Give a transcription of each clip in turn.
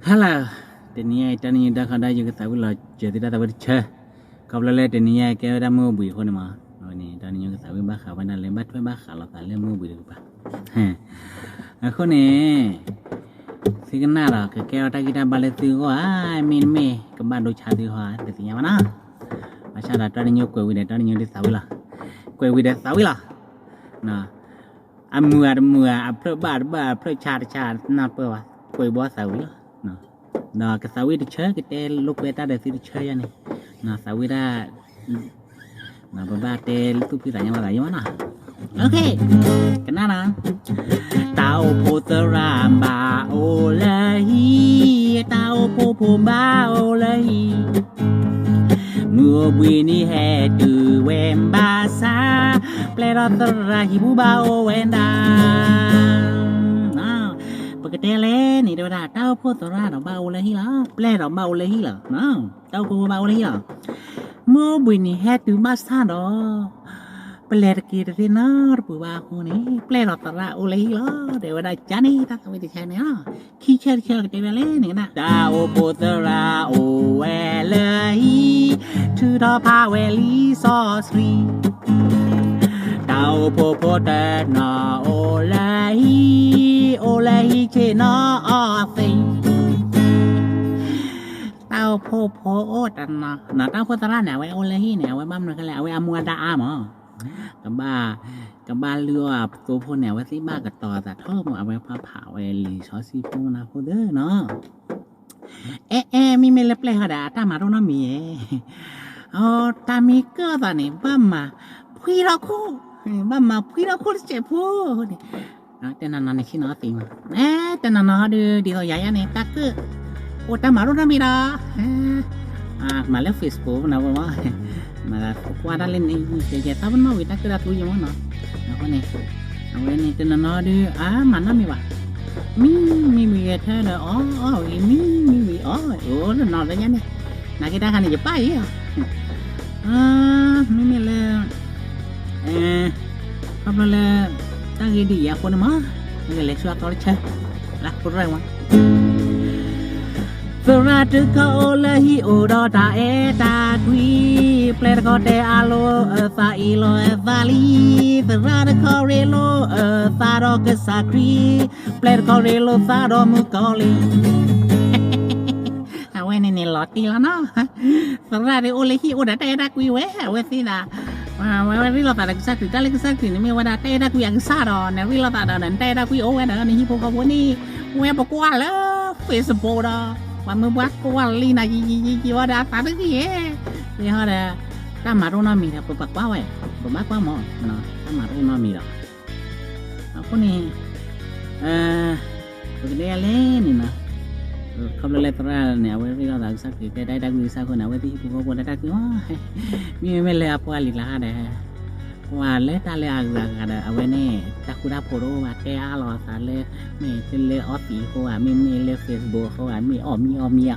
ဟဲလၢ တနံၤအံၤ တၢ်နံၤညါတၢ်ခီဒၣ်ယကသးဝံၣ်လီၤစၢၤသုတၢ်သးဝံၣ်တဆၢ, ခီဖျိလၢတနံၤအံၤကဲဝဲဒၣ်မုၢ်အိၣ်ဘှံးအဃိန့ၣ်မး, အဝဲန့ၣ် တၢ်နံၤညါကသးဝံၣ်ဘၣ်ဃးဝဲဒၣ်လၢ ဘၣ်ထွဲဘၣ်ဃးလိာ်သးလၢမုၢ်အိၣ်ဘှံးတကပၤ, အဃိန့ၣ် သုကနၣ်ဒီး ကကဲထီၣ်တၢ်ဂံၢ်တၢ်ဘါလၢသုဂီၢ်ဧါ, မ့တမ့ၢ် ကဘၣ်ဒိဆါသုဟီ တသ့ၣ်ညါဘၣ်နီၤ, ဘၣ်ဆၣ်ဒီးတၢ်နံၤညါကွဲးဝံၤဒီး တၢ်နံၤညါဒုးသးဝံၣ်လီၤ, ကွဲးဝံၤဒီးသးဝံၣ်လီၤ အမုာ်အတမုာ် အဖျၢၣ်ဘၣ်တဘၣ် အဖျၢၣ်ဆါတဆါ နၢ်ပၢၢ်ဘၣ် ကွဲးဘၣ်သးဝံၣ်လီၤ, ဒီးကသးဝံၣ်တဆၢ ကတဲလိာ်ကွဲတၢ်ဒီးသုတဆၢယါန့ၣ်, သးဝံၣ်တၢ် ပဘၣ်တဲသူၣ်ဖှံသးညီဘၣ်သးညီနီၤ, ကနၣ်နီၤ, တၢ်အိၣ်ဖှိၣ်သရၣ်ဘၣ်အိၣ်လၢဟံၣ်, တၢ်အိၣ်ဖှိၣ်ဖိဘၣ်အိၣ်လၢဟံၣ် မုၢ်အိၣ်ဘှံးနံၤဟဲတုၤဝဲဘၣ်ဆၣ်, ပျဲၢ်ဒီးသရၣ်ဟံၣ်ပူၤဘၣ်အိၣ်ဝဲဒၣ်, ပကတဲလဲၣ်န့ၣ် တဲဝဲဒၣ် တၢ်အိၣ်ဖှိၣ်သရၣ်ဒီးဘၣ်အိၣ်လၢဟံၣ်လီၤ, ပျဲၢ်ဒီးဘၣ်အိၣ်လၢဟံၣ်လီၤ, တၢ်အိၣ်ဖှိၣ်ဖိဘၣ်အိၣ်လၢဟံၣ်လီၤ, မုၢ်အိၣ်ဘှံးနံၤဟဲတုၤဘၣ်ဆၣ်ဒီး ပလဲၤတက့ၤတသ့နီတပူၤဘၣ်အဃိန့ၣ် ပျဲၢ်ဒီးသရၣ်အိၣ်လၢဟံၣ်လီၤ, တဲဝဲဒၣ်ကန့ၣ် တၢ်သးဝံၣ်တဆၢန့ၣ်လီၤ, ခံဆၢတဆၢကတဲဝဲလဲၣ်န့ၣ်ကနၣ်, တၢ်အိၣ်ဖှိၣ်သရၣ်အိၣ်ဝဲလၢဟံၣ်, ထုးထီၣ်ဖးဝဲလံာ်စီဆှံ, တၢ်အိၣ်ဖှိၣ်ဖိတနီၤအိၣ်လၢဟံၣ်, အိၣ်လၢဟံၣ်ဆ့ၣ်နီၤအီသံး တၢ်အိၣ်ဖှိၣ်ဖိအိၣ်တနီၤ, တၢ်အိၣ်ဖှိၣ်သရၣ်န့ၣ် အဝဲအိၣ်လၢဟံၣ်န့ၣ် အဝဲဘၣ်မနုၤလဲၣ် အဝဲအမူအဒါအါမး, ကဘၣ်, ကဘၣ်လုၢ်အီၣ်အသိဖိန့ၣ် အဝဲသ့ၣ်ဘၣ်ကတီၤသးထီၣ်မး အဝဲဖးဖးဝဲလံာ်စီဆှံဖိနၢ်ဖိသၢနီၤ, အဲအဲ မ့မ့ၢ်လၢပျဲၢ်ဟီဒီး အတၢ်မၤတအိၣ်နီတမံၤဧါ, တၢ်မ့ၢ်ကၢၣ်သးန့ၣ် ဘၣ်မၤဖှံထီၣ်ခိၣ်, ဘၣ်မၤဖှံထီၣ်ခိၣ်တစဲးဖိန့ၣ် တနီၤနီၤန့ၣ်ဆ့ၣ်နီၤသံးမး, တနီၤနီၤဟီဒုး ဒ်သိးယၤယါန့ၣ် တၢ်ကၢၣ်, အိၣ်တၢ်မၤရိၣ်နီတမံၤဒီး, မၤလၢ Facebook နီၤဝဲမး, မၤကွၢ်တၢ်လၢန့ၣ် ယသးပနီၣ်ဝံၤတၢ်ကၢၣ်တၢ်သူယမးနီၤ, အဃိန့ၣ်, အဝဲန့ၣ် တနီၤနီၤဒုး အါ မၤနီတမံၤဘၣ်, မံမံဝံၤဂဲၤထၢဒီး အီအီဝံၤ မံမံဝံၤအီ, အိၣ်တနီၤလၢညါန့ၣ်, နာ်က့တၢ်ခါန့ၣ် ယပၢ်အံၤ, မ့မ့ၢ်လၢ ခီဖျိလၢ တၢ်ဂ့ၢ်ဒ်အံၤအဃိန့ၣ်မး, နကလဲၤဆူအသီတဆၢ, လၢပရဲၣ်ဝဲ, သရၣ်တခီအိၣ်လၢဟံၣ်အိၣ်ဒီးတၢ်အဲၣ်တၢ်ကွံ, ပျဲၢ်တခီတဲအါလိာ်အသးအ့ၣ်လိာ်အသးလံ, သရၣ်တခီရ့လိာ်အသးဒီးကစၢ်ခရံာ်, ပျဲၢ်တခီရ့လိာ်သးဒီးမုၣ်ကီၤလံၢ် အဝဲန့ၣ်န့ၣ်လီၤတံၢ်လီၤနီၤ, သရၣ်ဒ်အိၣ်လၢဟံၣ်အိၣ်ဒီးတၢ်အဲၣ်တၢ်ကွံဝဲ အဝဲသ့ၣ်ဒၣ်, ဝဲဝဲရ့လိာ်သးဒီးကစၢ်ခရံာ် တၢ်လၢကစၢ်ခရံာ်န့ၣ်မ့ၢ်ဝဲဒၣ်တၢ်အဲၣ်တၢ်ကွံအကစၢ်ဒီး နရ့လိာ်သးဒီးနတၢ်အဲၣ်တၢ်ကွံအိၣ်ဝဲဒီးနဟံၣ်ဖိဃီဖိန့ၣ်, ဝဲပကွၢ်လၢ Facebook ဒီး, ပှၤမ့ၢ်ပှၤကွၢ်လံနၤယံၤယံၤယံၤယံၤဝဲဒီးအသးတဂ့ၤဧဲ, သ့ၣ်ဟီဒီး, တၢ်မၤတအိၣ်နီတမံၤဒီး ပဘၣ်ကွၢ်ဝဲ, ပဘၣ်ကွၢ်မး, တၢ်မၤတအိၣ်နီတမံၤဒီး အဃိန့ၣ်, ပကတဲလဲၣ်န့ၣ်နီၤ, ခီဖျိလၢသရၣ်န့ၣ် အဝဲရ့လိာ်သးကစၢ်ခရံာ် တဲတၢ်အဲၣ်တၢ်ကွံကစၢ်အဃိန့ၣ် အဝဲသ့ၣ်ဟံၣ်ဖိဃီဖိတၢ်အဲၣ်တၢ်ကွံမး, မ့မ့ၢ်လၢအပှၤလံာ်ကျါဒီး, ပှၤလၢတၢ်လၢအဂၤဂၤဒီး အဝဲန့ၣ် တၢ်ဃူတၢ်ဖိးတအိၣ်ဘၣ် တဲအါလိာ်အသးလၢ, မ့ၢ်တလၢအီသံးအဃိဧါ မ့မ့ၢ်လၢ Facebook အဃိ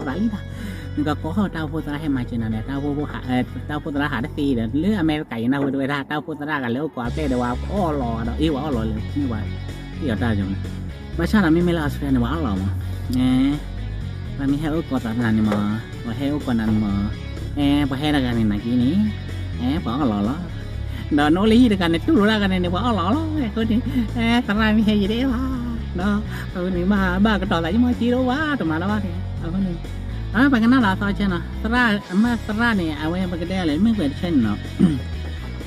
ဧါ မ့ၢ်အီၣ်မံအီၣ်မံအဃိဧါ အဲၣ်အီၣ်လီၤသးလံတၢ်, နကကိးထီၣ်တၢ်အိၣ်ဖှိၣ်သရၣ်ဟဲမၤစၢၤနၤဒီး တၢ်အိၣ်ဖှိၣ်သရၣ်ဟးတသ့ဒီး လၢအမဲရကၤအံၤနၢ်ဟူဝဲဒၣ် တၢ်အိၣ်ဖှိၣ်သရၣ်ဂၤလၢအိၣ်ကိးအပျဲၢ်ဒီး ပှၤအီၣ်လီၤဒီး အ့ၣ်ပှၤအီၣ်လီၤလၢ မ့ၢ်ပှၤ, အီၤတၢ်ကီ, ဘၣ်ဆၣ်ဒီးမ့မ့ၢ်လၢ Australia န့ၣ် ပှၤအီၣ်လီၤမး, ပှၤမ့ၢ်ဟဲအိၣ်ကိးသးနၤန့ၣ်မး, ပှၤဟဲအိၣ်ကိးနၤန့ၣ်မး, အဲ ပှၤဟဲတဂၤန့ၣ်နာ်က့န့ၣ်, အဲ ပှၤအီၣ်လီၤလီၤ, ဒီးနအိၣ်လၢဟံၣ်တဂၤန့ၣ် တူၢ်လိာ်တၢ်ဂၤန့ၣ်န့ၣ် ပှၤအီၣ်လီၤလီၤ, အဃိန့ၣ်, အဲ သရၣ်မ့ၢ်ဟဲယံာ်ဒ်အ့ၣ်လီၤ, အဃိန့ၣ် ဘၣ်ကတီၤသးယမီၤက့တအိၣ်ဘၣ် တမၤလၢၤဘၣ်န့ၣ်, အဃိန့ၣ်, ပကနၣ်လီၤအသီတဆၢနီၤ, သရၣ်, မ့ၢ်သရၣ်န့ၣ် အဝဲပကတဲလဲၣ် မ့ၢ်ကွဲးတဆၢန့ၣ်နီၤ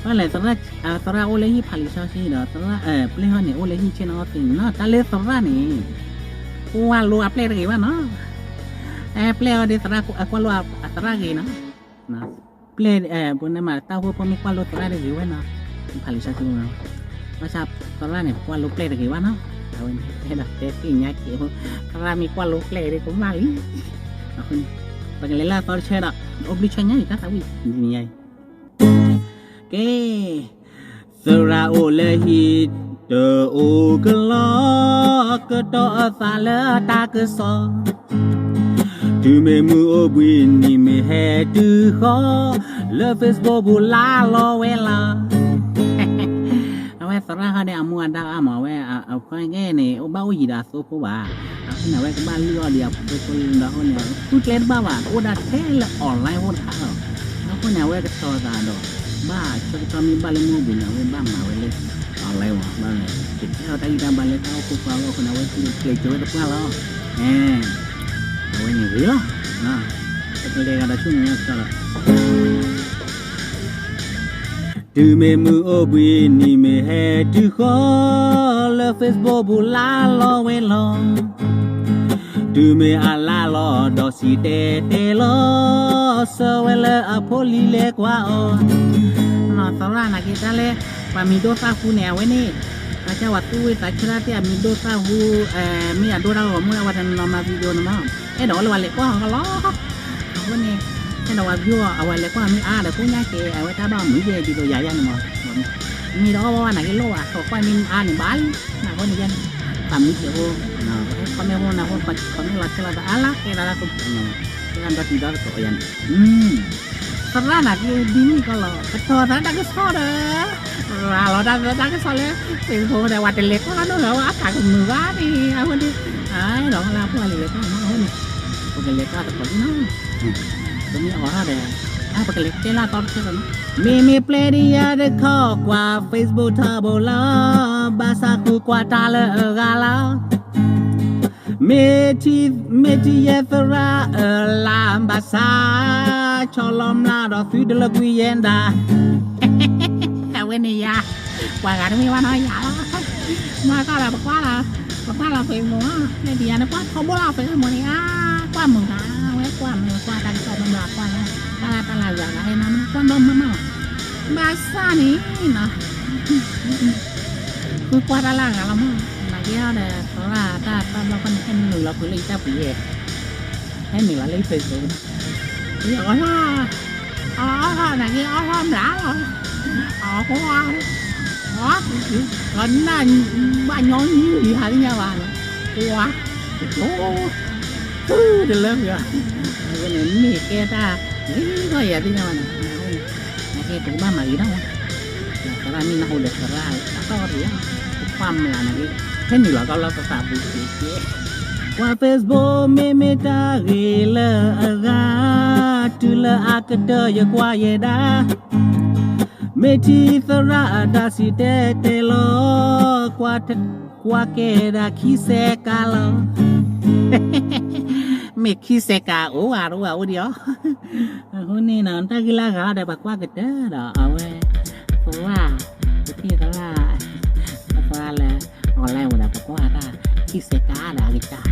ဘၣ်လဲၣ် သရၣ်အိၣ်လၢဟံၣ်ဖးလံာ်စီဆှံဒီး သရၣ်ပျဲၢ်ဟီန့ၣ် အိၣ်လၢဟံၣ်ဆ့ၣ်နီၤအီသံးနီၤ, တၢ်လၢသရၣ်န့ၣ် ကွၢ်လိအပျဲၢ်တဂ့ၤဘၣ်နီၤ, အဲ ပျဲၢ်အီၤဒ်သရၣ်ကွၢ်လိအသရၣ်ဂ့ၤနီၤ, ပျဲၢ်, ပနမး တၢ်အိၣ်ဖှိၣ်ဖိမ့ၢ်ကွၢ်လိသရၣ်တဂ့ၤဝဲနီၤ, ဖးလံာ်စီဆှံ, ဘၣ်ဆၣ်သရၣ်န့ၣ် ကွၢ်လိပျဲၢ်တဂ့ၤဘၣ်နီၤ, အဝဲန့ၣ် တဲဒၣ်တဲသ့ၣ်ညါက့ၤ, သရၣ်မ့ၢ်ကွၢ်လိပျဲၢ်ဒ်ကမၣ်လံ, အဃိန့ၣ်, ပကလဲၤလၢအသီတဆၢဒီး, အိၣ်ဘျုးဆၢညါအံၤ တၢ်သးဝံၣ်တနံၤညါအံၤ ကဲ, သရၣ်အိၣ်လၢဟံၣ်တအိၣ်ကလီ, ကတီၤအသးလၢတၢ်ကစီၣ်, တုၤမ့ၢ်မုၢ်အိၣ်ဘှံးနံၤမ့ၢ်ဟဲတုၤဃီ, လၢ Facebook ပူၤလါလီၤဝဲလီၤ, အဝဲ သရၣ်ခါဒီးအမူအဒါအါမး အဝဲ အခီကဲန့ၣ် အိၣ်ဘၣ်အိၣ်ယံၤဒီးအသိဖိဘၣ်. အဃိန့ၣ် အဝဲကဘၣ်လုၢ်အီၣ်ဒံးအဖိဖိလၢဒီးအဃိန့ၣ် ဃုကျဲတဘၣ်ဘၣ် အိၣ်ဒၣ်ထဲလၢ online ဖိတခါလီၤ. အဃိန့ၣ် အဝဲကတီၤသးဒီး ဘၣ်ဆၢကတီၢ်မ့ၢ်ဘၣ်လၢမုၢ်အိၣ်ဘှံးန့ၣ် အဝဲဘၣ်မၤဝဲလၢ online ဝဲ ဘၣ်မၤ ကတဲအီၤတၢ်ဂံၢ်တၢ်ဘါလၢတၢ်အိၣ်ဖှိၣ်ပှၢ်အဂီၢ်အဃိန့ၣ် အဝဲကျဲးစၢးဝဲတပှၢ်လီၤ. အဝဲန့ၣ်ဂ့ၤလီၤ. ပကလဲၤဂၤဒီးဆူမဲာ်ညါကစီဒီး တုၤမ့ၢ်မုၢ်အိၣ်ဘှံး နံၤမ့ၢ်ဟဲတုၤဃီၤ လၢ Facebook ပူၤလါလီၤဝဲလီၤ. တုၤမ့ၢ်အလါလီၤဒီးစံၣ်တဲၤတဲလီၤ ဆှၢဝဲလၢအဖိလံၤလဲၤကွၢ်အီၤ. သရၣ်နာ်က့တၢ်လၢ ပှၤမံၤဒိၣ်သၣ်ဟူန့ၣ် အဝဲန့ၣ် အကစၢ်ဝဲသူၣ်ဝံၣ်သးဆၢတၢ်သ့ၣ်အမံၤဒိၣ်သၣ်ဟူ မ့ၢ်အဒိၣ်တၢ်ဂီၤမူလၢအဝဲတနီၤနီၤမၤ video န့ၣ်မး အဲၣ်ဒိးလၢပှၤလဲၤကွၢ်အီၤလီၤ. အဃိန့ၣ် အဲၣ်ဒိးပှၤ view အီၤ အဝဲလဲၤကွၢ်မ့ၢ်အါဒီးကိးညါက့ၤ အဝဲတၢ်ဘၣ်မုာ်ယဲၢ်ဒ်သိးယၤယၤန့ၣ်မး မ့ၢ်ဒီးအီၣ်ဝဲဝဲနာ်က့လိၣ်ဘၣ် ထိးကွၢ်မ့ၢ်အါန့ၣ်ဘၣ်လံ. အဃိန့ၣ်ယဲန့ၣ် သးမံတ့ၢ်ဖိ comment ဖိန့ၣ်ဖိ comment လီၤဆဲးလီၤသးအါလၢကဲဒၣ်လၢခိၣ် ကဲဒၣ်ဒီတံၤဒီသကိးယၤန့ၣ် သရၣ်နာ်က့ဒ်န့ၣ်ကီးလီၤ ကတီၤသးတၢ်ကစီၣ်ဒီး ရၤလီၤတၢ်သးတၢ်ကစီၣ်လၢ Facebook ဒီး ပှၤတလဲၤကွၢ်နီတဂၤဘၣ် အသးကမုာ်ဘၣ်န့ၣ် အဃိန့ၣ် အဲၣ်ဒိးလၢပှၤလၢလဲၤကွၢ်မးအဃိန့ၣ် ပကလဲၤကွၢ်သကိးလံနီၤ ပမ့ၢ်အိးထီၣ်ဒီး ပကလဲၤတဲလၢအသီတဖျၢၣ်လီၤနီၤ မ့မ့ၢ်ပျဲဒ်ယၤတခီ ကွၢ် Facebook ထီဘိလီၤ ဘၣ်ဆၣ်ဃုကွၢ်တၢ်လၢအဂၤလီၤ မ့ၢ်ထံ မ့ၢ်ထံယဲသရၣ်အလါ ဘၣ်ဆၣ် ဆီလီၤမျးဒီးသုတလၢကွံယဲဒၣ် အဝဲန့ၣ်ယၤ ပှၤဂၤတမ့ၢ်ဘၣ်နီၤယၤလီၤ မ့ၢ်ကီၢ်လၢပကွၢ်လီၤ ပကွၢ်လီၤ Facebook မ့ၢ်ဒ်ယၤန့ၣ် ကွၢ်ထီဘိလီၤ Facebook န့ၣ် အါ ကွၢ်မုာ်ဘၣ် ဝဲကွၢ်မုာ် ကွၢ်တၢ်ကစီၣ်ဘၣ်ဘၣ် ကွၢ်လၢ တၢ်လၢတၢ်လၢအဂၤဂၤ ဟဲနၤမ့ၢ်ကွၢ်ဒီမါမးလီၤ ဘၣ်ဆၣ်န့ၣ်နီၤ ဃုကွၢ်တၢ်လၢအဂၤလီၤမး နာ်က့ဒီး သရၣ်တၢ်တၢ်ဘျီၣ်ဖဲန့ၣ် ဟဲနုာ်လီၤကွံာ်လၢယတၢ်ပူၤယဲၢ် ဟဲနုာ်လီၤလၢယ Facebook န့ၣ် ယအီၣ်ထီၣ် အီၣ်ထီၣ်နာ်က့ အီၣ်ထီၣ်မျးလီၤ အီၣ်ဃိ အီၣ် လီၤနၢ် ဘၣ်ညီနုၢ်လံဟးသ့ၣ်ညါဘၣ်န့ၣ် ကွၢ် ကၠိ သုတလၢကွံာ်အီၤ အဝဲန့ၣ်မ့ၢ်ကဲတၢ် ဂ့ၤထီၣ်ယၤသ့ၣ်ညါဘၣ်န့ၣ် နာ်က့ပကဘၣ်မၤဂ့ၤထီၣ်မး သရၣ်မ့ၢ်နၢ်ဟူဒီးသရၣ် အသီၣ်တယၤ ပကွၢ်မျးနာ်က့ ဖဲနုာ်လီၤကီၢ်လီၤသးပူၤက့ၤက့ၤ ကွၢ် Facebook မ့မ့ၢ်တၢ်ဂ့ၤလၢအဂၤ တုၤလၢအကတၢၢ်ယကွၢ်ယဲဒၣ် မ့ၢ်ထံသရၣ်အတၢ်စံၣ်တဲၤတဲလီၤ ကွၢ်ကဲဒၣ်ခံစဲးကါလီၤ မ့ၢ်ခံစဲးကါအိၣ်ဝဲတအိၣ်ဝဲအိၣ်ဒံးအီၤ အဃိန့ၣ်နီၤ တၢ်ဂ့ၢ်လၢအဂၤဒီးပကွၢ်ကတၢၢ်ဒီး အဝဲ သရၣ် ပထံၣ်သရၣ် အသရၣ်လၢ online ဝဲဒီး ပကွၢ်တၢ် ခံစဲးကါဒီးအကစၢ်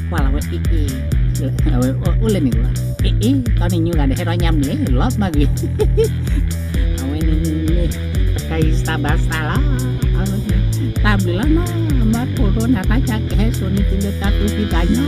ကွၢ်လီၤဝဲအ့ၣ်အ့ၣ် အဝဲအိၣ်လၢန့ၣ်လီၤ အ့ၣ်အ့ၣ် တနံၤညါဂၤဒီးဟဲထီၣ်ညါမ့ၢ် လီၤမးဂ့ၤ အဝဲန့ၣ် တၢ်အံၤစၢ်ဘၣ်စၢ်လီၤ တၢ်ဘျုးလီၤနီၤ မၤဖိဒိၣ်နၤ တၢ်ဆါကဟဲစိာ်န့ၢ်သုလၢတၢ်သူၣ်ဖှံသးညီ